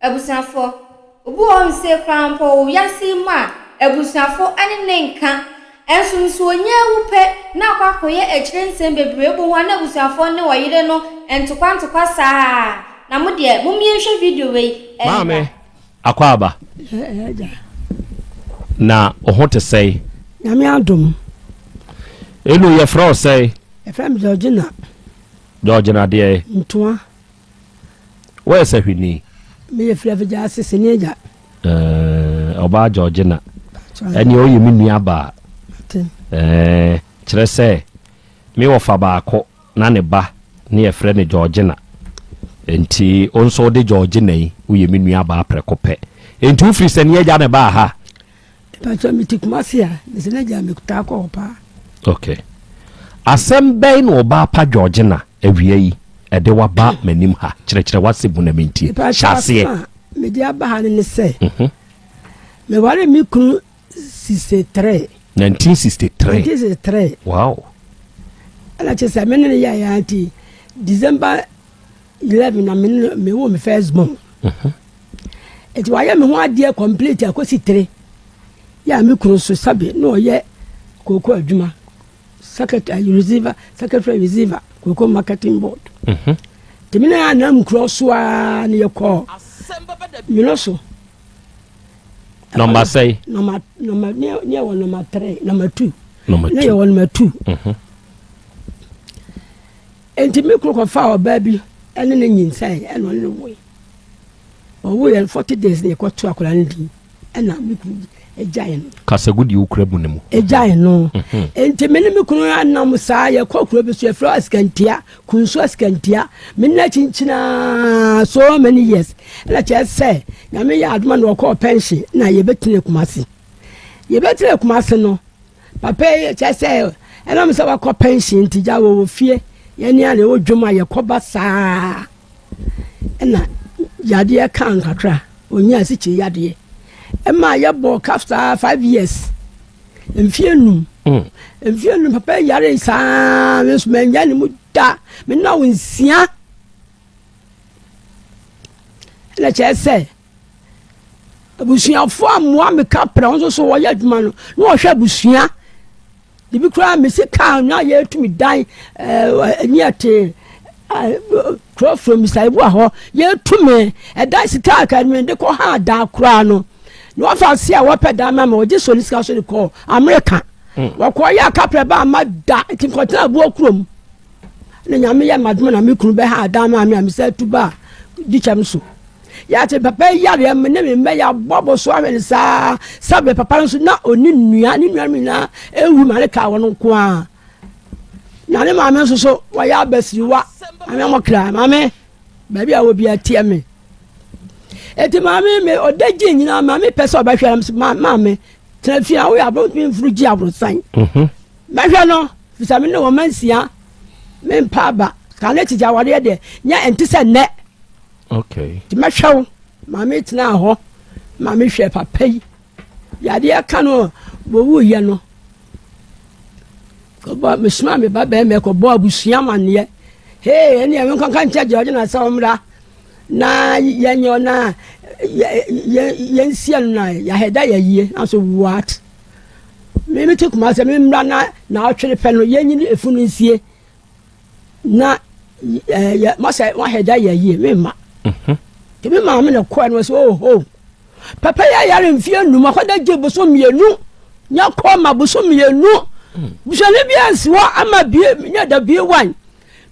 Abusuafoɔ, obi wɔ hɔ nsei koraa mpo ɔwɔ wiase yi mu a, abusuafo ne ne nka. Nso nso ɔnya awu pɛ na akɔ akɔyɛ akyire nsɛm bebree wobɛhu a na abusuafoɔ ne ɔyere no ntokwa ntokwa saa. Na mo deɛ mom yɛnhwɛ video wei mmra. Maame Akwaaba. Agya. Na wo ho te sɛe? Nyame adom. Eno yɛfrɛ wo sɛe? Yɛfrɛ me Georgina. Georgina deɛ? Ntoa. Woyɛ sahwini? Meyɛ Fiafigya ase sini agya. Eh, ɔbaa Georgina. Ɛneɛ woyɛ me nua baa. Eh, kyerɛ sɛ me wɔfa baako na ne ba ne yɛfrɛ no Georgina. Nti wo nso wode Georgina yi woyɛ me nua baa prɛko pɛ. Nti wofiri sani agya na ɛbaa ha? Mpakyɛ mete Kumasi a, mesɛ n'agya metaa kɔ hɔ paa. Okay. Asɛm bɛn na ɔbaa pa Georgina awia yi ɛde waba m'anim ha? Kyerɛkyerɛ w'asɛm mu na mentie. Hyɛ aseɛ. Mpakyɛ asɛm a mede aba ha no ne sɛ, mhm. meware me kunu 63. 1963. 1963. Wow. Ɛna kyerɛ sɛ me ne no yɛ yɛ nti December 11 na me ne me wo me first born. Mhm. Nti wayɛ me ho adeɛ complete akɔsi tire. Yɛ a me kunu nso sabi na ɔyɛ kooko adwuma secretary receiver secretary receiver kooko marketing board. Mhm. Nti me ne anam kuro so ara ne yɛkɔɔ Nwono so. Nɔmba sɛn? Nɔmba nɔmba ne ne wɔ nɔmba three nɔmba two. Nɔmba two ne yɛ wɔ nɔmba two. Mhm. Nti me kuro kɔfa ɔbaa bi ɛne ne nyinsɛn ɛna ɔne ne woe. Ɔwo yɛn 40 days na yɛkɔto akwadaa no din ɛna me kunu egyae no. Kasagu deɛ okura mu ne mu. Egyae no. Mhm. Nti me ne me kunu anam saa yɛkɔ kuro bi so yɛfrɛ Asikantia Kunsu Asikantia me ne akyinkyinaa so many years ɛna kyerɛ sɛ Nyame yɛ adoma na ɔkɔɔ pension na yɛbɛtena Kumasi. Yɛbɛtena Kumasi no papa yi kyerɛ sɛ ɛnam sɛ wakɔ pension nti gya wɔwɔ fie yɛne a na ɛwɔ dwom a yɛkɔba saa ɛna yadeɛ kaa no kakra ɔnyaa asikyire yadeɛ ɛma yɛbɔɔ ka saa 5 years, mfie 5 Mfie 5 papa yare saa, me nso manya ne mu da me na wo 6. Ɛna kyerɛ sɛ abusuafoɔ amoa me ka prɛ nso so wɔyɛ adwuma no na wɔhwɛ abusua bibi koraa mesi kaa na yɛtumi dan ɛni ɛte kuro from Saibu hɔ yɛtumi ɛdan sika aka mi de kɔ ha dan koraa no na wɔfa ase a wɔpɛ dan ma ma wɔgye so ne sika so de kɔ Amerika. Wɔkɔ yɛ akaprɛ ba ama da nti nkɔtena aboɔ kurom na Nyame yɛ madoma na me kunu bɛha dan ma me a mesɛ tu ba di kyɛm so yɛate papa yi yareɛ me ne me mma yɛ abɔbɔ so ahwɛ no saa sɛbe papa no nso na ɔni nnua ne nua no nyinaa ɛwu ma ne kaa wɔn nko a na ne maame nso so wɔyɛ abasiriwa. Maame amɔkra maame baabi a wɔ bi ateɛ me eti maame me ɔda gye nyinaa maame pɛ sɛ ɔbɛhwɛ no maame tena fie a woyɛ aboro ntumi mfuru gye aborosan mɛhwɛ no fisɛ me ne wɔn ma 6 mempa aba ka ne tete awareɛ deɛ nyɛ ɛnte sɛ nnɛ. Nti mɛhwɛ wo. Maame tena hɔ maame hwɛ papa yi yadeɛ ka no wɔwuyɛ no kɔbɔ mesoma me ba bɛrima kɔbɔ abusua amanneɛ hee ɛne ɛme nkɔnka nkyɛ gye ɔgye na sɛ ɔmmra na yɛnyɛ na yɛnsia no na yɛahɛda yɛyie nanso what me te kuma sɛ memmra na na ɔtwere pɛ no yɛnyini efunu nsie na yɛ masɛ wahɛda yɛyie memma nti me maame na kɔɛ no sɛ oho papa yɛ ayare mfeɛ 5 akɔda gye boso 2 nya kɔ ma boso 2 busuani bi ansi hɔ ama bie nya da bie wan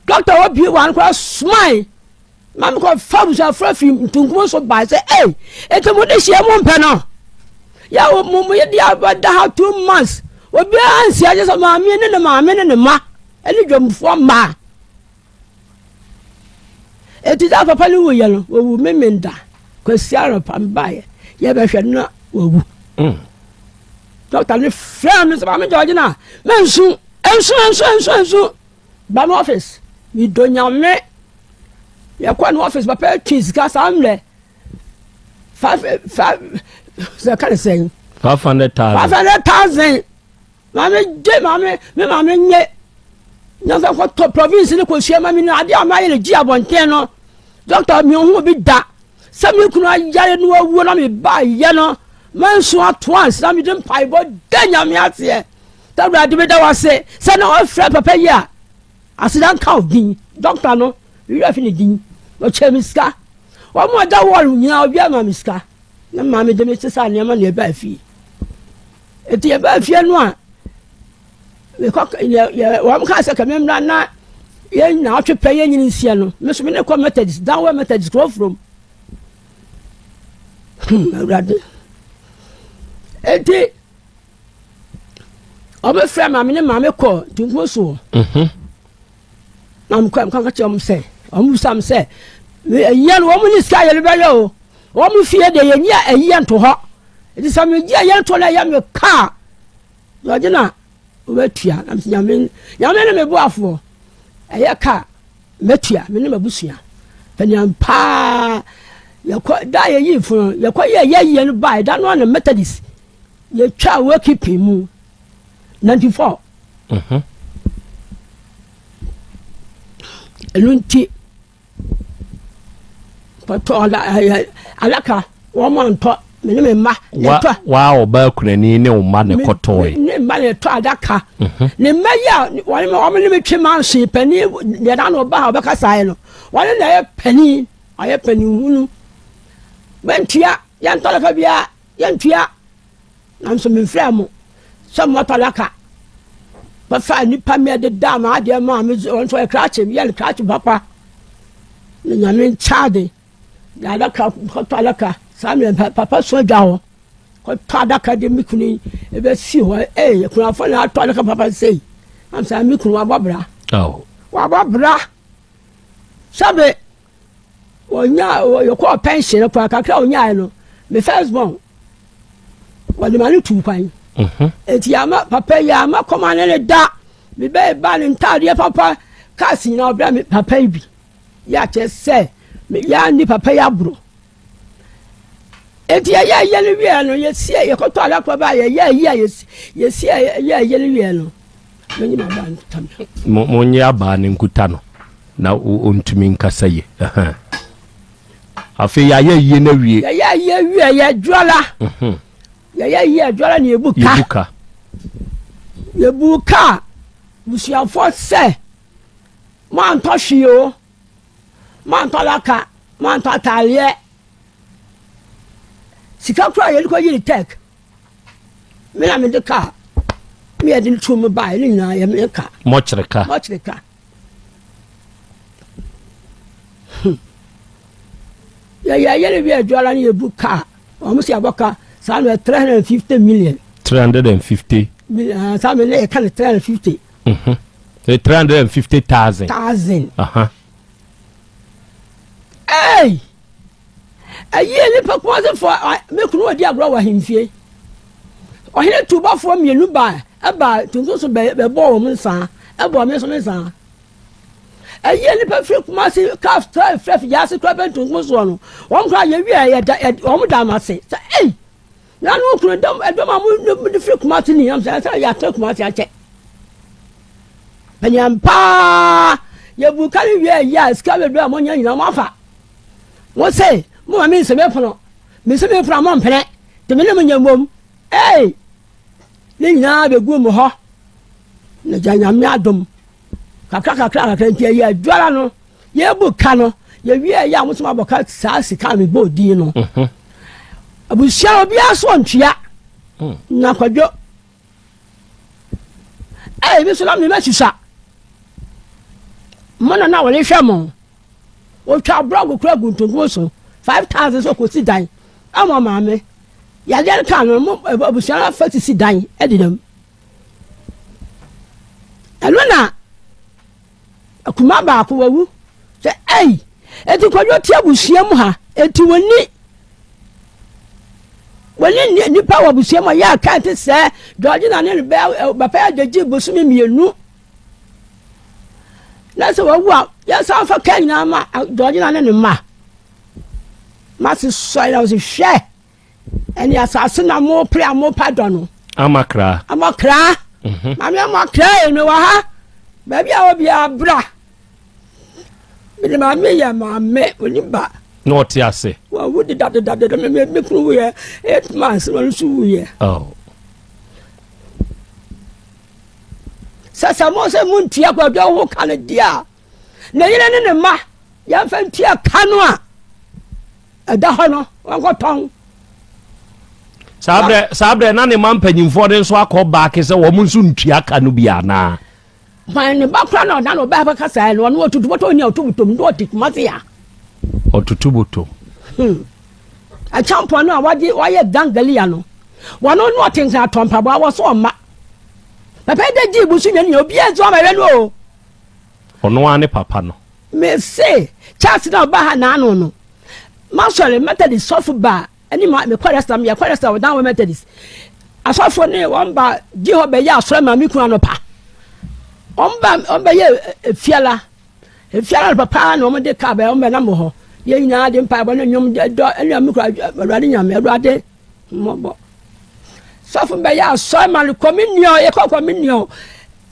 dɔkta wɔ bie wan koraa somae ma mekɔ fa abusuafoɔ fi ntunkum so baa sɛ ei enti mo de hyia mo mpɛ no yɛ mo mo yɛ de abɛda ha 2 months obiara nsi agye sɛ maame ne ne maame ne ne ma ɛne dwamfoɔ mmaa. Eti sɛ papa no wuyɛ no wɔwu memenda kwasi anɔpa mbaeɛ yɛbɛhwɛ no na wawu. Dɔkta no frɛ me sɛ maame Georgina mensu ɛnsu ɛnsu ɛnsu ɛnsu ba no office medɔ Nyame yɛkɔ no office papa twi sika saa mmerɛ five five sɛ ka ne sɛn 500,000. 500,000. Maame gye maame me maame nye nyansa kɔtɔ province ne kɔsua ma me no adeɛ a mayɛ no gye abɔnten no dɔkta mehu bi da. Sɛ me kunu ayare no awuo na mebaeɛ no, mansu ato ansa na mede mpaebɔ da Nyame aseɛ. Sɛ Awurade meda wo ase sɛ na wafrɛ papa yi a aseda nka wo din. Dɔkta no, me werɛ fi ne din. Ɔkyɛɛ me sika. Wɔn a ɔda wɔɔl nyinaa obiara maa me sika. Na maame de me sesa nneɛma na ɛbaa fie. Eti yɛbaa fie no a, mekɔ yɛ yɛ wɔn kaa sɛ kɛmɛ mmra na yɛn na ɔtwe pɛ yɛn nyini nsia no. Me nso me ne kɔ Methodist, Danwɛ Methodist kuro furom. Hmm, Awurade. Eti wɔn frɛ maame ne maame kɔ tunkum soɔ. Mhm. Na mekɔ meka ka kyerɛ wɔn sɛ wɔn bisa me sɛ ɛyɛ no wɔn ne sika yɛde bɛyɛ o wɔn fie deɛ yɛnyi a ɛyɛ nto hɔ nti sɛ megye ɛyɛ nto na ɛyɛ me kaa deɛ ɔgye na wɔbɛtua na mesɛ nyame nyame ne me boafoɔ ɛyɛ kaa mɛtua me ne m'abusua paniam paa yɛkɔ da yɛyi funu yɛkɔ yɛ yɛyɛ no baa ɛda no na Methodist yɛtwa wakeeping mu 94 Mhm. Ɛno nti kɔtɔ alaka wɔn antɔ me ne me mma ɛtɔ. Wa ɔbaa kunani ne wo mma na ɛkɔtɔe. Ne mma na ɛtɔ adaka. Mhm. Ne mma yi a wɔn wɔn ne me twe manso panin deɛ na na ɔba a ɔbɛkasa yɛ no wɔn na ɛyɛ panin ɔyɛ panin hunu mɛntua yɛntɔ adaka biara yɛntua. Nanso memfrɛɛ mo sɛ mommɛtɔ adaka. Bɛfaa nnipa mmea de daa m'adeɛ maa me wɔn nso ɔyɛ krakye meyɛ no krakye papa. Na nyame nkyɛade de adaka kɔtɔ adaka saa mmerɛ papa so adwa hɔ kɔtɔ adaka de me kunu yi ɛbɛsi hɔ ee akunafo na atɔ adaka papa sei am sɛ me kunu wabɔ bra wabɔ bra sɛbe Wɔnyaa yɛkɔɔ pension no koraa kakra a ɔnyaeɛ no me first born wɔde ma no tuu kwan mhm. enti ama papa yi ama kɔma ne ne da mebɛyɛ ba ne ntaadeɛ papa cars nyinaa ɔbrɛ me papa yi bi yɛ akyerɛ sɛ yɛanni papa yi aboro enti yɛyɛ yɛ no wieɛ no yɛsie yɛkɔtɔ adakora ba yɛyɛ yi a yɛsie yɛ yɛ no wieɛ no menye mabaa nkuta no monyɛ abaa no nkuta no Na ɔntumi nkasa yie. Afei yɛayɛ yie no awie. Yɛyɛ yie wie yɛ dwala. Mhm. Yɛyɛ yie dwala na yɛbu ka. Yɛbu ka. Yɛbu ka busuafoɔ sɛ moantɔ hwee o, moantɔ laka, moantɔ ataadeɛ. Sika koraa yɛde kɔ yiri tɛk. Me na mede kaa me yɛde no tuo mu baeɛ ne nyinaa yɛ me ka. Mɔkyere ka. Mɔkyere ka. Hmm. Yɛyɛ yɛne bi adwala ne yɛbu kaa wɔn si abɔ ka saa na 350 million. 350. Million ah, saa na yɛka no 350. Mhm. 350,000. Thousand. Aha. Hey! Ɛyie nipa kumasefoɔ me kunu ɔdi agorɔ wɔ ahemfie. Ɔhene tubɔfoɔ mmienu ba ɛba tuntum so bɛ bɛbɔɔ wɔn nsaa ɛbɔɔ me nso me nsaa. Ɛyie nipa firi kumase kaa fira fira figyase kura bɛ tuntum soɔ no wɔn kura yɛ wie yɛ da yɛ wɔn da ama se sɛ ɛy na no kunu dɔm ɛdɔm a mo de firi kumase ni yam sɛ ɛsɛ yɛ atena kumase akyɛ. Panyan paa yɛ bu kari wie yɛ a sika bebree a mo nya nyinaa mo afa. Mo se, Momma me nsi me pono. Mesi me pono a mompene, nti me ne mo nyɛ mmom. Ei! Ne nyinaa bɛgu mo hɔ. Na gya Nyame adom. Kakra kakra kakra nti ɛyɛ adwara no, yɛbu ka no, yɛwie ɛyɛ a mo nso mabɔ ka saa sika a mebɔɔ din no. Mhm. Abusua obiara so ɔntua. Hmm. Na kwadwo Ei, me nso na me mɛsisa. Mo na na wɔde hwɛ mo. Wɔtwa blɔk kura gu ntontom so 5000 sɛ kɔsi dan ama maame. Yadeɛ no kaa no mo abusua no afa sisi dan de dam. Ɛno na akuma baako wawu sɛ ei eti kwadwo te abusua mu ha eti wɔni Wɔne nnipa wɔ abusua mu a yɛ aka te sɛ Georgina ne ne bɛ papa yɛ agyegye bosome mmienu. Na sɛ wɔwu a yɛsan fa ka nyinaa ma Georgina ne ne mma. Mase sɔre na wɔsi hwɛ ɛne asase na mo pere a mo pa dɔ no. Amakra. Amakra. Mhm. Maame amakra yɛ no wɔ ha. Baabi a wɔ biara bra. Mede maame yɛ maame oni ba. Na ɔte ase. Wawu dedadedadeda me me kunu wuyɛ 8 months na ɔno nso wuyɛ. Oh. Sɛ mo sɛ montua Kwadwo ho ka no deɛ a, ne yere ne ne mma yɛmfa ntua ka no a ɛda hɔ no, wɔnkɔtɔn. Saa berɛ na ne ma mpanyimfoɔ no nso akɔ baake sɛ wɔn nso ntua ka no bi anaa? Hwan ne ba kora na ɔda na ɔbɛa bɛka saa no, ɔno ɔtutu bɔtɔ ni a ɔtu bɔtɔm na ɔte Kumase a. Ɔtutu bɔtɔm. Ɛkyampɔn no a wagye wayɛ gangalia no, wɔno no ɔte nkran atɔ mpaboa wɔ so ɔma papa yi de gye ibu so nyɛ nea obiara nso ama yɛ no o. Ɔno ara ne papa no. Mese Charles na ɔba ha n'ano no, masɔre Methodist sɔfo ba ɛne ma mekɔ restaurant, yɛkɔ restaurant ɔdan wɔ Methodist asɔfo ne wɔn ba gye hɔ bɛyɛ asɔre ma me kunu anɔpa. Wɔn ba wɔn bɛyɛ efiala efiala no papa na wɔn de kaa bɛ wɔn bɛ nam wɔ hɔ. Yɛn nyinaa de mpaebɔ ne nnwom dɔ ɛne me kura Awurade Nyame, Awurade mmɔbɔ. Sɔfo bɛyɛ asɔre ma no kɔ me nua, yɛkɔ kɔ me nua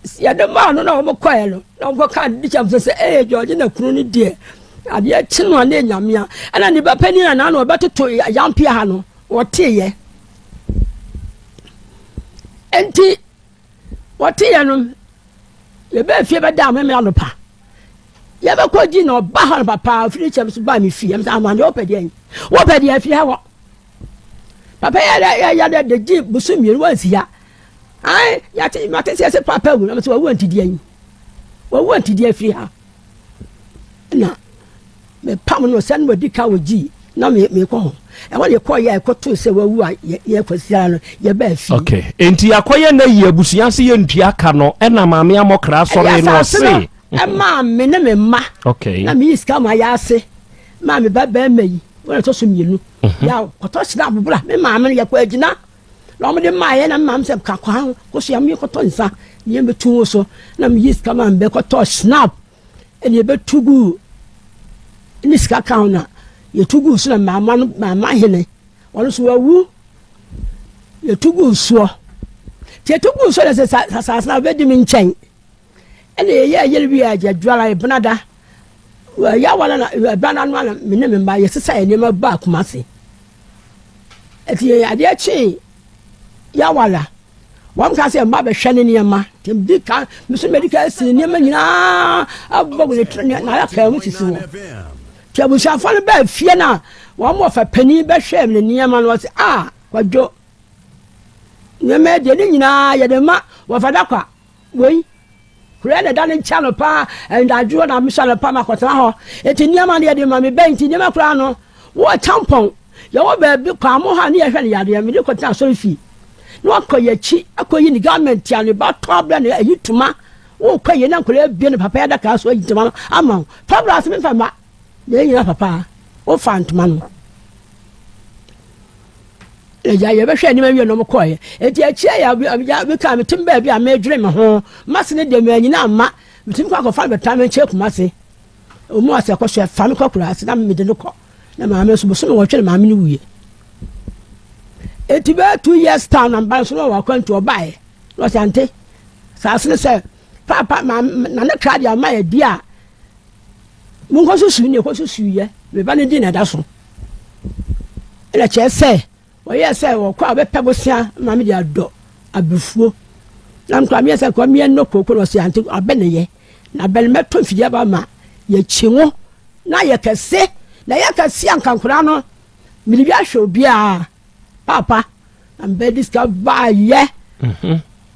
yɛde maa no na wɔn kɔɛ no na wɔn kɔ kaa de kyɛm sɛ ɛyɛ George na kunu no deɛ adeɛ kye no a ne nyamea ɛna ne ba panyin a n'ano ɔbɛtoto yampia ha no wɔteeɛ. Nti wɔteeɛ no, yɛbɛɛ fie bɛda ameme anɔpa, yɛbɛkɔ gyi na ɔba hɔ no papa ofiri kyɛm so baa me fie ɛm sɛ amande wopɛ deɛ wopɛ deɛ afiri ha wɔ papa yɛ yɛ yɛ de gye boso 2 wansi ha. Ai, yɛate mate sɛ sɛ papa wu na sɛ wawu antideɛ yi wawu antideɛ afiri ha na mepam no sɛ no wadi ka wɔ gyi na mekɔ hɔ ɛhɔ ne yɛkɔɔ yɛ a ɛkɔtoo sɛ wawu a yɛkɔsiara no yɛbaa fie. Okay, enti akɔyɛ na yi abusua se yɛntua ka no ɛna maame amɔkra asɔre no ɔse ɛmaa me ne me mma na meyi sika ma yɛ ase maa me ba bɛrima yi wɔn ɛtɔ so 2 yɛ kɔtɔ sena abobra me maame no yɛkɔ agyina na wɔde maa yɛ na me maame sɛ ka kwan kɔ so yɛ me kɔtɔ nsa ne yɛn bɛtu wo so na meyi sika ma me bɛkɔtɔ snap ɛne yɛbɛtu gu ne sika ka ho na yɛtu gu so na maama no maama hene ɔno nso wawu. Yɛtu gu soɔ nti yɛtu gu soɔ na sɛ asase na bɛdi me nkyɛn ɛna yɛyɛ yɛre wie a yɛdwara yɛbenada yɛawa na ɛbenada no ana me ne me mma yɛsesa yɛ nneɛma baa Kumase. Ɛti yɛ adeɛ kyee yɛawala wɔn ka sɛ mma bɛhwɛ ne nneɛma nti di ka nso mɛdi ka si nneɛma nyinaa abɔ ne tiri na ayɛ mu sisi hɔ. Nti abusuafoɔ no bɛɛ fie no a wɔn wɔfa panin bɛhwɛ ne nneɛma no, wɔsɛ a Kwadwo nneɛma deɛ ne nyinaa yɛde ma wɔfa da kwa wei kura na ɛda ne nkyɛn no paa ndadwoɔ na mesɔ no pa ma kɔtena hɔ. Nti nneɛma no yɛde ma me bɛn nti nneɛma koraa no wɔ kyampɔn yɛwɔ baabi kwan mo ha ne yɛhwɛ no yadeɛ mede kɔtena asɔre fie na wakɔ yɛkyi akɔyi ne garment a ne ba tɔ abrɛ no ayi toma wokɔ yɛ na nkɔla abie ne papa yɛadaka so ayi ntoma no ama wo fa bra ase memfa ma na ɛnyina papa wofa ntoma no agya yɛbɛhwɛ anim awie na ɔmokɔɛ. Enti akyia yɛ meka metem baabi a medwene me ho mase ne deɛ manyina amma metumi kɔ akɔfa no bɛtra me nkyɛn Kumase ɔmu asɛ kɔ so ɛfa me kɔ kura ase na mede no kɔ na maame nso bosome 8 na maame no wuiɛ. Enti bɛyɛ 2 years time na mba nso na ɔwɔ akwantu ɔbaeɛ na ɔsɛ ante saase no sɛ papa maame na ne kra deɛ ama yɛ di a monkɔ susu ne ɛkɔ susu yɛ meba no di na ɛda so ɛna kyerɛ sɛ wɔyɛ sɛ wɔkɔ a wɔbɛpɛ bosea ma me de adɔ abufuo na nkora meyɛ sɛ nkora meyɛ nnɔ kooko na ɔsɛ ante abɛ ne yɛ na abɛ no mɛtɔ mfidie aba ma yɛkyi ngo na yɛ kɛse na yɛ kɛse a nka no mede bi ahwɛ obiara papa na mbɛde sika baayɛ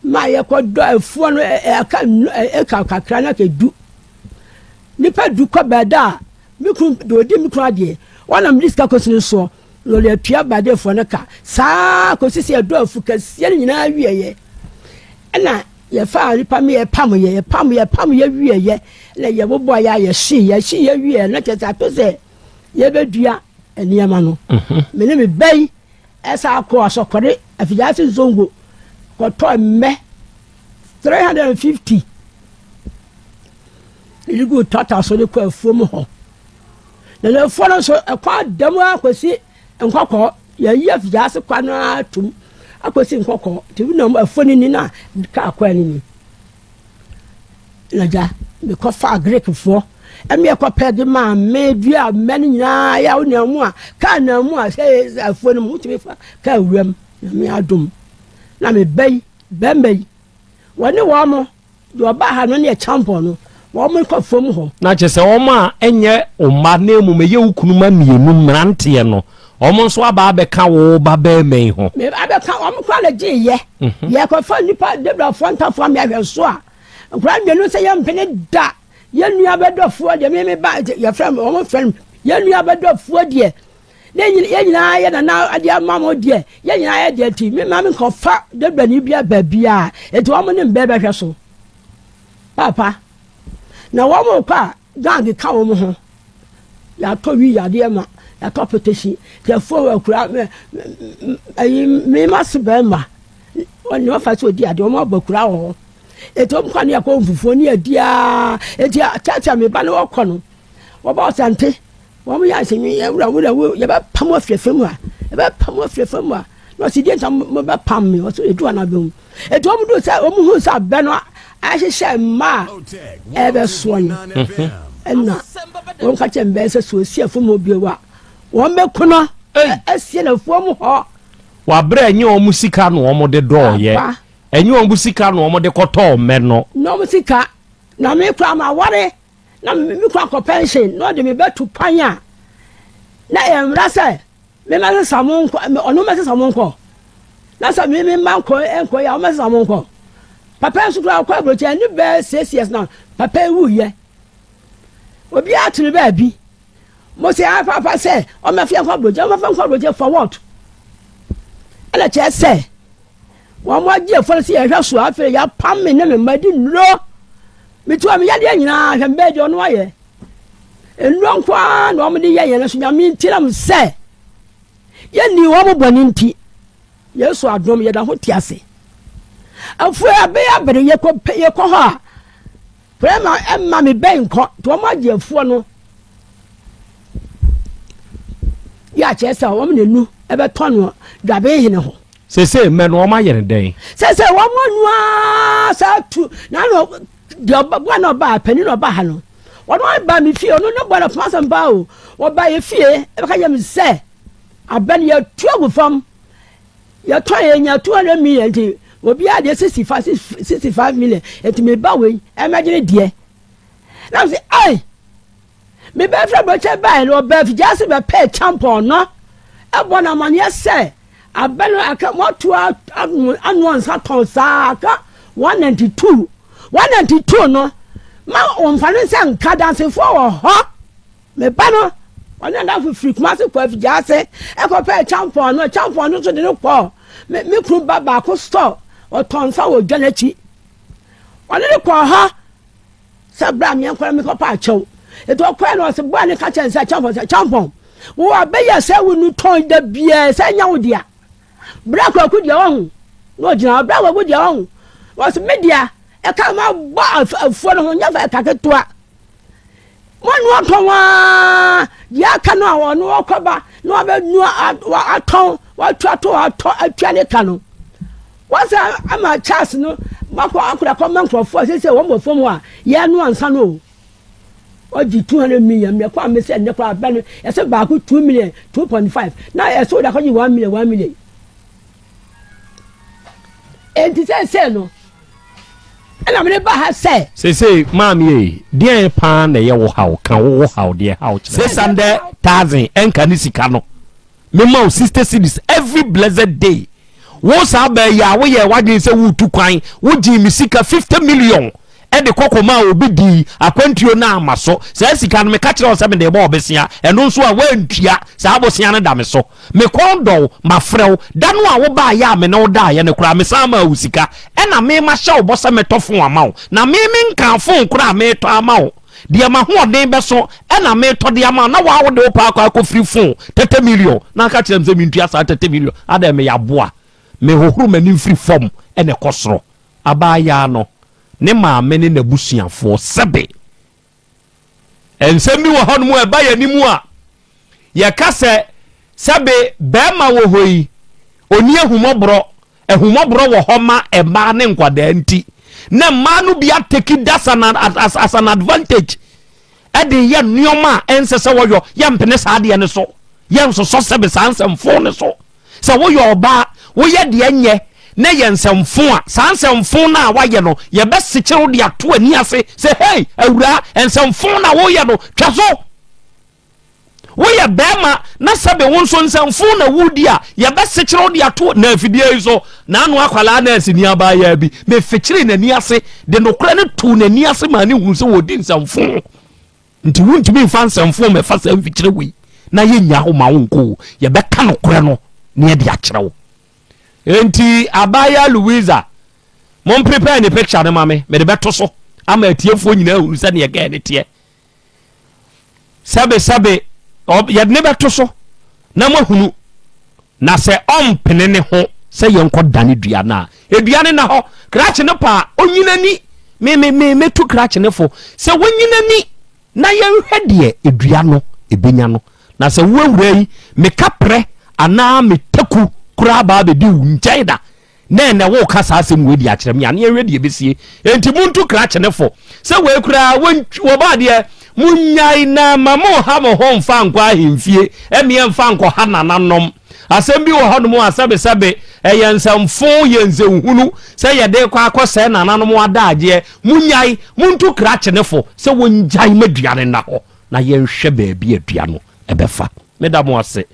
ma yɛkɔdɔ afuo no ɛka ɛka kakra na kɛdu nipa 10 kɔ bɛɛda a me kun deɛ ɔdi me kun adeɛ wɔnam de sika kɔsi no soɔ na ɔde atua badefoɔ no ka saa kɔsi sɛ yɛdɔ afu kɛseɛ no nyinaa wieɛ ɛna yɛfa nipa mi yɛpam yɛ yɛpam yɛpam yɛ wieɛ ɛna yɛbobɔ yɛ a yɛhye yɛhye yɛ wieɛ na kyerɛ sɛ ato sɛ yɛbɛdua nneɛma no. Me ne me bɛyi ɛsa akɔ asɔkɔre afigyase nzongo kɔtɔ mmɛ 350 yɛde gu tata so de kɔ afuom hɔ na afuo no nso ɛkɔ ada mu akɔsi Nkɔkɔɔ. Yɛyi afigyase kwa no atum akɔsi Nkɔkɔɔ nti wonam afuo no ni na kaa kwan no ni na gya mekɔfaa Greekfoɔ. Ɛmi ɛkɔ pɛ de maa me dua mmɛ no nyinaa yɛ wo nam mu a kaa nam mu a sɛ afuo no mu wotumi fa kaa wuram. Nyame adom na me ba yi bɛrima yi wɔne wɔn mo deɛ ɔbaa ha no ne ɛkyampɔn no wɔn mo kɔ fam hɔ. Na kyerɛ sɛ wɔn a ɛnyɛ wo mma na mmom ɛyɛ wo kunu mma mmienu mmeranteɛ no, wɔn nso aba abɛka wo ba barima yi ho. Me abɛka wɔn koraa na gye yɛ. Mhm. Yɛkɔfa nnipa debrafoɔ ntafoɔ me ahwɛ so a nkwadaa mmienu sɛ yɛmpene da yɛn nua bɛdɔfoɔ deɛ me me ba yɛfrɛ wɔn frɛ no yɛn nua bɛdɔfoɔ deɛ Ne yɛn nyinaa yɛ nana ade ama mo deɛ yɛn nyinaa yɛ deɛ nti me maame nkɔfa dɛbrɛni bia baabiara nti wɔn ne mbɛ bɛhwɛ so papa na wɔn kɔ a gang ka wɔn ho yɛatɔ wi yadeɛ ma yɛatɔ petesi yɛfo akura mɛ ɛyi mmarima se bɛrima wɔn wɔfa so odi adeɛ wɔn abɔ akura wɔ hɔ eti wɔn kɔ ne yɛkɔ nfufuo ne yɛdi aa eti kyɛkyɛ mi ba ne wɔkɔ no wɔbɔ ɔsante. Wɔn yɛ asɛ yɛn wura wura wo yɛbɛpam wo afiri fam ha yɛbɛpam wo afiri fam ha na ɔsi deɛ nta mo bɛpam mi ɔsi edu ana bɛn mu etu wɔn do sɛ wɔn hu sɛ abɛ no ahyehyɛ mmaa a ɛbɛsoɔ no mhm. ɛna wɔn ka kyerɛ mbɛn sɛ so osi afam hɔ bio a wɔn bɛ kono asie na fam hɔ. Wabrɛ ɛnyɛ wɔn sika na wɔn de dɔɔyɛ ɛnyɛ wɔn sika na wɔn de kɔtɔɔ mmɛ no. Na wɔn sika na mi kura ma ware. na me kɔ akɔ pɛnhyen na ɔde me bɛto kwan a na ɛyɛ mmara sɛ memmɛsesa mo nkɔ ɔno mmɛsesa mo nkɔ na sɛ me mma nkɔ nkɔ yɛ a ɔmmɛsesa mo nkɔ papa nso koraa ɔkɔ aburokyi ɛne bɛɛ six years na papa ewu yɛ obiara tene baabi mo sɛ ah papa sɛ ɔmmɛfɛ nkɔ aburokyi ɔmmɛfɛ nkɔ aburokyi for what ɛna kyerɛ sɛ Wɔn agye afɔre sɛ yɛhwɛ so afei yɛapam me ne me mma di nnuro. Metu a me yadeɛ nyinaa hwɛ mbɛɛ deɛ ɔno ayɛ. Nnuro nko ara na wɔn de yɛ yɛn so nyame nti nam sɛ yɛnni wɔn bɔne nti. Yesu adom yɛda ho te ase. Afei abɛyɛ abere yɛkɔ yɛkɔ hɔ a Prɛma ɛmma me bɛn nkɔ nti wɔn agye afuo no yɛ akyerɛ sɛ wɔn na enu ɛbɛtɔ no dwaben hene hɔ. Sese mmɛ no wɔn ayɛ no dɛn? Sese wɔn anu aa saa tu na ano deɛ ɔba bua na ɔba panin na ɔba ha no wɔn aba mi fie ɔno ne bɔ na fama asɛm paa o ɔba yɛ fie ɛbɛka yɛ mi sɛ abɛn yɛ tu agu fam. Yɛtɔn yɛ nya 200 million nti obiara deɛ 65 65 million nti me ba wei ɛmɛgye ne deɛ na sɛ ɛy me bɛ fɛ bɔkyɛ báyìí no ɔbɛ fi gyaase bɛ pɛ kyampɔn no ɛbɔ na amaneɛ sɛ abɛ no aka moato anoa nsa tɔn saa aka 192 192 no ma wɔmfa ne nsa nka dansefoɔ wɔ hɔ. Me ba no, ɔne n'adamfo firi Kumasi kɔɔ Afigya-ase kɔpɛɛ kyampɔn no. Kyampɔn no nso de no kɔɔ me me kunu ba baako store, ɔtɔn nsa wɔ dwa no akyi. Ɔne no kɔɔ hɔ sɛ bra meɛnkɔ na mekɔpɛ akyɛw. Nti ɔkɔɛ no ɔse bɔɔ ne ka kyerɛ no sɛ kyampɔn sɛ kyampɔn wo abɛyɛ sɛ wo nu tɔn da biara sɛ nya wo dea. Bra kwaku deɛ ɔho na ɔgyina hɔ bra kwaku deɛ ɔho ɔse me dea ɛka ma bɔ afuo no ho nyɛ fa ɛka ketewa. Moanoa tɔn ara, deɛ aka no a ɔno ɔkɔba na wabɛnoa atɔn, watua to atɔ atua ne ka no. Wɔsɛ ama Charles no wakɔ akora kɔma nkurɔfoɔ a sɛsɛ wɔn wɔ fam hɔ a yɛnoa nsa no o. Ɔgye 200 million mmerɛ kɔ a mesɛ nnɛ koraa abɛ no yɛsɛ baako 2 million 2.5 na ɛsɛ wode akɔgye 1 million 1 million. Enti sɛsɛ no Ɛna mede ba ha sɛ. Seesei, maame ei, deɛn paa na ɛyɛ wo haw? Ka wo wo haw deɛ ɛhaw kyerɛ me. 600,000 ɛnka ne sika no. Mema wo 60 cedis every blessed day. Wo saa baa yi a woyɛɛ w'adwene sɛ woretu kwan, wogyee me sika 50 million ɛde kɔ kɔmaa obi dii akwantuo no amma so. Saa sika no meka kyerɛ wo sɛ mede rebɔ wo bosea, ɛno nso a woantua, saa bosea no da me so. Me kɔn dɔ wo, mafrɛ wo. Da no a wobaeɛ a me ne wo daeɛ no koraa, mesan maa wo sika. Ɛna me mahyɛ wo bɔ sɛ mɛtɔ fon ama wo. Na me menkaa fon koraa a meretɔ ama wo. Deɛ m'ahoɔden bɛso ɛna meretɔ de ama wo. Na wo a wode wo pɛ akɔ akɔfiri fon 30 million na aka kyerɛ me sɛ mentua saa 30 million. Adɛn meyɛ aboa? Mehohoro m'anim firi fam na ɛkɔ soro. Abaayaa no, ne maame ne n'abusuafoɔ, sɛbe. Nsɛm bi wɔ hɔnom a ɛba yɛn anim a, yɛka sɛ sɛbe bɛrima wɔ hɔ yi, ɔni ahummɔborɔ. Ahummɔborɔ wɔ hɔ ma mmaa ne nkwadaa nti, na mmaa no bi ateki das an, as, as an advantage. de reyɛ nneɛma a ɛnsɛ sɛ wɔyɔ. Yɛmpene saa adeɛ no so. Yɛnsosɔ sɛbe saa nsɛmfo no so. Sɛ woyɛ ɔbaa, woyɛ deɛ ɛnyɛ na ɛyɛ nsɛmfo a, saa nsɛmfo no a woayɛ no, yɛbɛsekyere wo de ato ani ase sɛ, Hei, awuraa, nsɛmfo no a woyɛ no, twa so! Woyɛ barima na sɛbe wo nso nsɛmfo na woredi a, yɛbɛsekyere wo de ato na afidie yi so. N'ano akwadaa nɛɛseni abaayaa bi, mefekyeree n'ani ase de nokorɛ no too n'ani ase maa no hunu sɛ wɔredi nsɛmfo. Nti wontumi mfa nsɛmfo mmɛfa saa mfikyire wei na yɛnnya wo ma wo nkɔ o. Yɛbɛka nokorɛ no na yɛde akyerɛ wo. Enti abaayaa Louisa, mom prepare ne picture no ma me, mede bɛto so ama atiefoɔ nyinaa ahunu sɛdeɛ gɛɛ no teɛ. Sɛbesɛbe, yɛde ne bɛto so na moahunu. Na sɛ ɔmpene ne ho sɛ yɛnkɔ dane dua no a, dua no na hɔ. Krakye no pa a, ɔnyina ni. Me, me, me, mɛtu krakye no fo sɛ wɔnyina ni na yɛnhwɛ deɛ dua no ɛbɛnya no. Na sɛ wo awura yi, me kaprɛ anaa me taku koraa baa bɛdi wo nkyɛn da, Na ɛnnɛ woreka saa asɛm wei de akyerɛ me a, na yɛnhwɛ deɛ ɛbɛsie. Enti montu krakye no fo sɛ wei koraa wɔbɔ adeɛ, monnyae na ma monha mo ho mfa nkɔ ahemfie, ɛmeɛ mfa nkɔha nananom. Asɛm bi wɔ hɔnom a sɛbesɛbe ɛyɛ nsɛmfo, yɛ nsɛnhunu sɛ yɛde rekɔ akɔsɛe nananom adagyeɛ. Monnyae, montu krakye no fo sɛ wɔngyae ma dua no nna hɔ na yɛnhwɛ baabi a dua no bɛfa. Meda mo ase.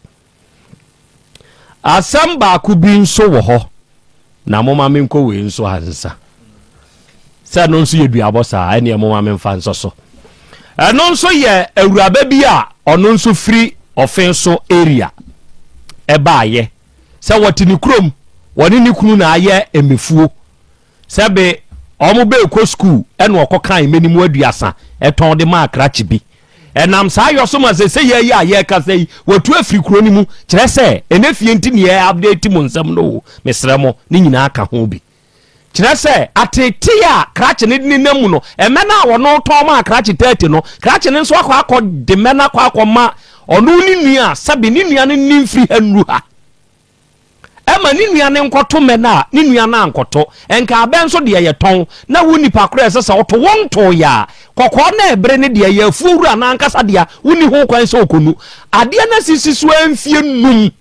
Asɛm baako bi nso wɔ hɔ, na momma menkɔ wei nso ansa. Sɛ ɛno nso yɛ duabɔ saa, ɛneɛ momma memfa nsɔ so. Ɛno nso yɛ awuraba bi a ɔno nso firi ɔfen so area ɛbaayɛ sɛ wɔte ne kurom, wɔne ne kunu na ayɛ mmefuo. Sɛ be ɔmo beekɔ sukuu ɛna ɔkɔ kan mɛnimu aduasa ɛtɔn de maa krakye bi. Ɛnam saa yɔ so ma sesei yi a yɛɛkasa yi watu afiri kuro no mu. Kyerɛ sɛ ɛnɛ fie nti ne yɛ update mo nsɛm no o, mesrɛ mo ne nyinaa ka ho bi. Kyerɛ sɛ ateetee a krakye no de nenam mu no, ɛmɛ no a ɔno tɔn maa krakye 30 no, krakye no nso akɔ akɔ de mɛ no akɔ akɔ ma ɔno ne nua a sɛbe ne nua no nni mfiri ha nnuru ha. Ɛma ne nua no nkɔto mmɛ no a, ne nua no ankɔto. Nka abɛ nso deɛ yɛtɔn, na wo nipa korɔ a ɛsɛ sɛ woto, wontooeɛ a, kɔkɔɔ no a ɛbere no deɛ, ɛyɛ afuo wura no ankasa dea, wonni ho kwan sɛ ɔkɔnu. Adeɛ no asisi so ara mfeɛ nnum.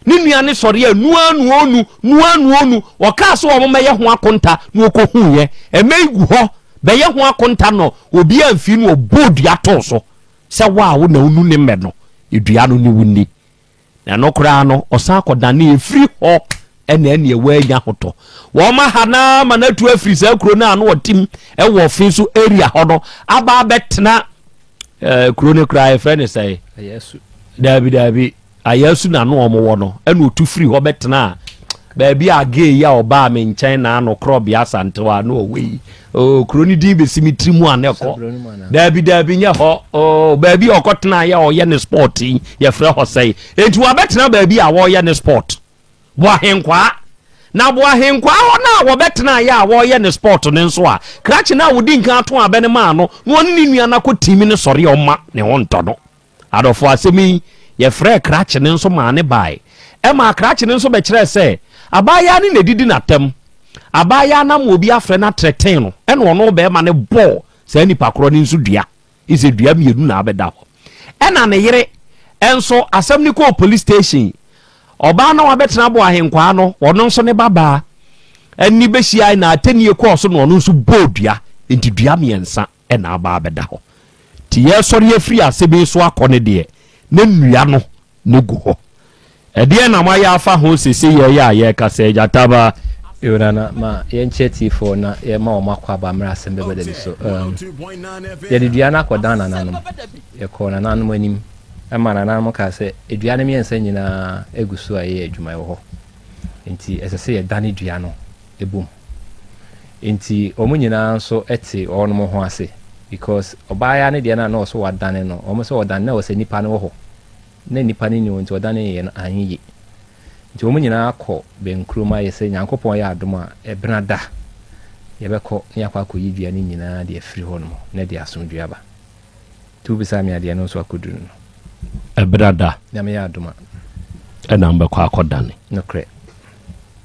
Ne nua no sɔre a, nu ara nu ɔnu, nu ara nu ɔnu. Ɔkaa sɛ wɔmmɛyɛ ho akonta na ɔkɔhuiɛ. Ɛmɛ yi gu hɔ, bɛyɛ ho akonta no, obiara amfii no, ɔbɔɔ dua too so sɛ wo a wo na wonu ne mmɛ no, dua no ne wo nni. Na ɛno koraa no, ɔsan kɔdanee firi hɔ na ɛneɛ wannya ahotɔ. Wɔn aha no ara ma no atu afiri saa kuro no a na ɔte mu wɔ ɔfe so area hɔ no aba abɛtena eh, kuro no koraa yɛfrɛ no sɛe? Daabi daabi, Ayasu na no wɔn wɔ no ɛna ɔtu firi hɔ bɛtena baabi a gay yi a ɔbaa me nkyɛn na ano korɔbea asantewa na ɔwɔ yi. Oh, kuro no din bɛsi me tiri mu a na ɛkɔ. Daabi daabi nyɛ hɔ. Oh, baabi a ɔkɔtena yɛ ɔyɛ ne sport yi yɛfrɛ hɔ sɛe. Enti wabɛtena baabi a wɔyɛ ne sport. Boahenkwaa. Na Boahenkwaa hɔ no a wɔbɛtena yɛ a wɔyɛ ne sport no nso a, krakye no a wɔdi nkan ato abɛ no maa no na ɔne ne nua no akɔ timi no sɔre a ɔma ne ho ntɔ no. Adɔfo, asɛm yi, yɛfrɛɛ krakye no nso maa no bae. Ɛmaa krakye no nso bɛkyerɛɛ sɛ abaayaa no na edidi n'atam. Abaayaa no ama obi afrɛ no atrɛten no, ɛna ɔno barima no bɔɔ saa nipa korɔ no nso dua. Sɛ dua mmienu na abɛda hɔ. Ɛna ne yere nso, asɛm no kɔɔ police station. Ɔbaa no a wabɛtena abɔ ahenkwaa no, ɔno nso ne babaa ani bɛhyiae na atɛnnie kɔɔ so na ɔno nso bɔɔ dua. Enti dua mmiɛnsa. na aba abɛda hɔ. Nti yɛresɔre afiri asɛm yi so akɔ no deɛ, na nnua no na ɛgu hɔ. Ɛdeɛn na moayɛ afa ho seesei yɛreyɛ a yɛrekasa yi, Gyata ba? Yo Nana, ma yɛnkyerɛ tiefoɔ na yɛma wɔn akwaaba mmerɛ asɛm bɛba da bi so. Um, yɛde dua no akɔdan nananom. Yɛkɔɔ nananom anim ma nananom kaa sɛ dua no mmiɛnsa nyinaa gu so a ɛyɛ adwuma wɔ hɔ. Nti ɛsɛ sɛ yɛdane dua no bom. Nti wɔn nyinaa nso te wɔn ho ase because ɔbaayaa no deɛ no a na ɔso wadane no, wɔn sɛ ɔdane na ɔsɛ nipa no wɔ hɔ. Na nipa no nni hɔ nti ɔdane yɛ no anyɛ yie. Nti wɔn nyinaa kɔ bɛnkurom ayɛ sɛ Nyankopɔn yɛ adom a ɛbena da yɛbɛkɔ na yɛakɔ akɔyi dua no nyinaa de afiri hɔ nom na ɛde asomdwoeɛ aba. Nti wobisaa me a deɛ ɛno nso akɔduru no. Ɛbena da. Nyame yɛ adom a. Ɛna mobɛkɔ akɔdane. Nokorɛ.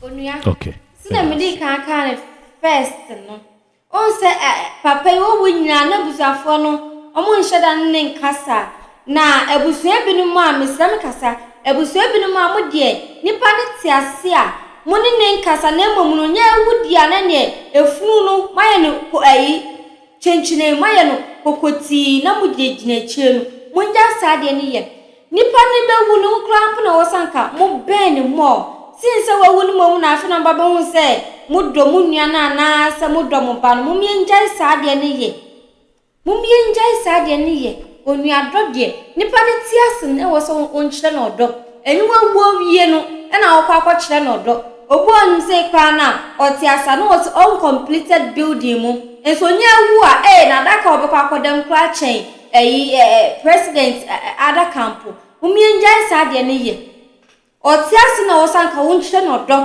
Onua. Okay. Sɛnea medii kan kaa no first no, wohu sɛ ɛ papa yi owu nyinaa n'abusuafoɔ no, wɔnhyɛ da ne no nkasa. Na abusua binom a, mesrɛ me kasa, abusua binom a mo deɛ, nipa no te ase a, mo ne no nkasa na mmom no, nyɛ awu deɛ a na neɛ efunu no moayɛ no ko ayi, kyenkyenee, moayɛ no kokotii na mo gyinagyina akyire no, mongyae saa adeɛ no yɛ. Nipa no bɛwu no, wo koraa mpo na ɛwɔ sɛ anka mo bɛn no more sen sɛ wawu no mmom na afei na moba bɛhu sɛ modɔ mo nua no anaa sɛ modɔ mo ba no. Mom yɛngyae saa adeɛ no yɛ. Mom yɛngyae saa adeɛ no yɛ. Onuadɔ deɛ, nipa no te ase no ɛwɔ sɛ wonkyerɛ no ɔdɔ. Ɛnyɛ wawu awie no ɛna wokɔ akɔkyerɛ no ɔdɔ. Obi wɔ hɔnom sei koraa no a, ɔte ase a na ɔte uncompleted building mu. Nso ɔnya awu a, ee n'adaka a ɔbɛkɔ akɔda mu koraa kyɛn Ɛyi ɛ ɛ president ɛ ɛ adaka mpo. Mom yɛngyae saa adeɛ no yɛ. Ɔte ase na ɔwɔ sɛ anka wonkyerɛ no ɔdɔ.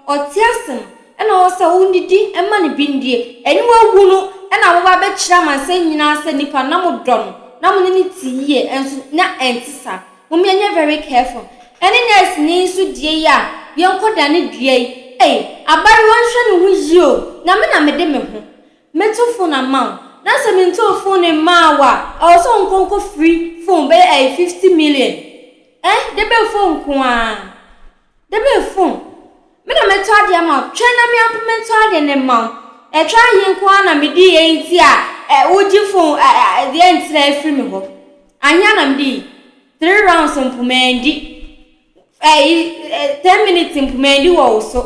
Ɔte ase no ɛna ɔwɔ sɛ wodidi ma no bi ndie. Ɛne wawu no ɛna moba abɛkyerɛ amansan nyinaa sɛ nipa no na modɔ no na mo ne no te yie ɛnso na ɛnte saa. Mom yɛnyɛ very careful. Ɛne nurse ni nso deɛ yi a yɛnkɔ dane dua yi. Ei abayewa nhwɛ ne ho yie o na me na mede me ho. Mɛto phone ama wo. Na sɛ mentoo phone mmaa wo a, ɛwɔ sɛ wo nkɔ nkɔ firi phone bɛyɛ ɛyɛ 50 million. Eh, de bɛn phone nko ara? De bɛn phone? Me na mɛtɔ adeɛ ama wo. Twɛn na me ara mpo mentɔ adeɛ no mma wo. Ɛtwa ahe nko ara na medi yɛ nti a, ɛ, wogye phone ɛ, ɛ, deɛ ntina afiri me hɔ. Ahea na medi? Three rounds mpo mandi. Ɛyi, 10 minutes mpo mandi wɔ wo so.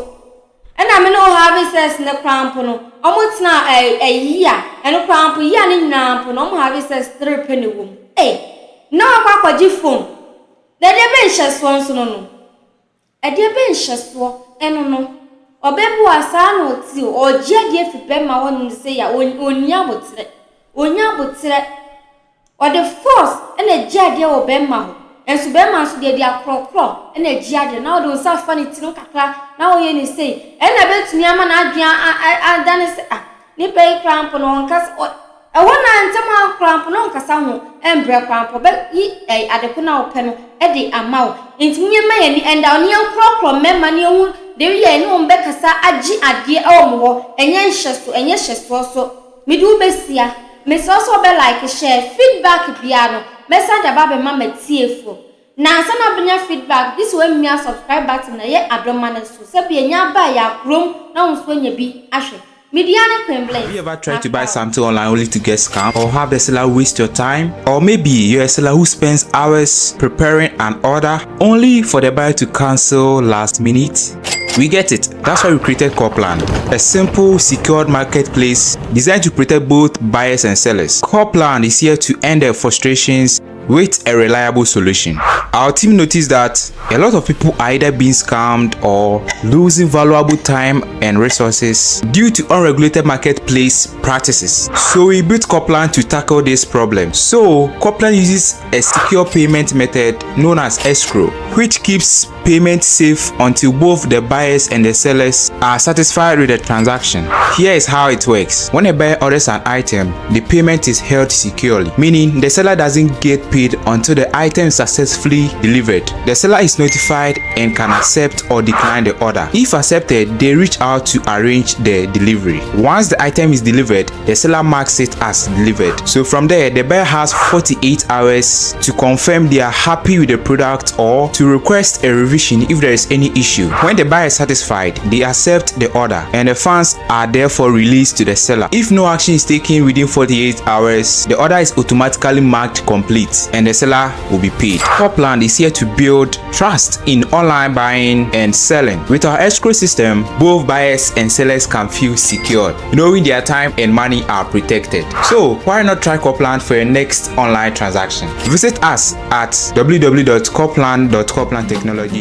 Ɛna me ne wo have sex no koraa mpo no, ɔmo tena ɛ ɛ year, ɛno koraa mpo year no nyinaa mpo no ɔmo have sex tre pɛ na ɛwɔ mu. Ei! Na wakɔ akɔgye phone. Na ɛdeɛ bɛn nhyɛsoɔ nso no no? Ɛdeɛ bɛn nhyɛsoɔ ɛno no? Ɔbaa bi wɔ a saa na ɔte o, ɔgye adeɛ fi bɛrima hɔ nom sei a, ɔnni aboterɛ. Ɔnnya aboterɛ. Ɔde force na egye adeɛ wɔ bɛɛma hɔ. Nso bɛɛma nso deɛ de akorɔkorɔ na egye adeɛ. Na ɔde wo nsa afa ne tiri ho kakra na woyɛ ne sei. Ɛna ɛbɛtumi ama n'adwene adane sɛ ah nipa yi koraa mpo no ɔnkasa ɔ ɛhɔ no ara ntɛm ara koraa mpo na ɔnkasa ho mbrɛ koraa mpo ɔbɛyi ɛɛ ade ko no a wopɛ no de ama wo. Nti mo yɛmma yɛn ani ɛnda hɔ na yɛnkorɔkorɔ mmarima na yɛnhu deɛ yɛ ne wɔn bɛkasa agye adeɛ wɔ mo hɔ. Ɛnyɛ nhyɛso ɛnyɛ hyɛsoɔ so. Mede wo bɛsia. Mesrɛ wo sɛ wobɛ like, share, feedback biara no mɛsan de aba abɛma m'atiefoɔ. Na ansa na wobɛnya feedback gye sɛ woamia subscribe button na ɛyɛ adɔma no so sɛdeɛ nya aba a yɛakorom na wo nso woanya bi ahwɛ. Me dua ne Queen Bliss. Have you ever tried to buy Macau. something online only to get scammed or have the seller waste your time? Or maybe you're a seller who spends hours preparing an order only for the buyer to cancel last minute? We get it. That's why we created Copland, a simple, secured marketplace designed to protect both buyers and sellers. Copland is here to end their frustrations with a reliable solution. Our team noticed that a lot of people are either being scammed or losing valuable time and resources due to unregulated marketplace practices. So we built Copland to tackle this problem. So Copland uses a secure payment method known as escrow, which keeps payment safe until both the buyers and the sellers are satisfied with the transaction. Here is how it works. When a buyer orders an item, the payment is held securely, meaning the seller doesn't get paid until the item is successfully delivered. The seller is notified and can accept or decline the order. If accepted, they reach out to arrange the delivery. Once the item is delivered, the seller marks it as delivered. So from there, the buyer has 48 hours to confirm they are happy with the product or to request a revision if there is any issue. When the buyer is satisfied, they accept the order and the funds are therefore released to the seller. If no action is taken within 48 hours, the order is automatically marked complete and the seller will be paid. Copland is here to build trust in online buying and selling. With our escrow system, both buyers and sellers can feel secured, knowing their time and money are protected. So why not try Copland for your next online transaction? Visit us at www.copland.coplandtechnologies.com.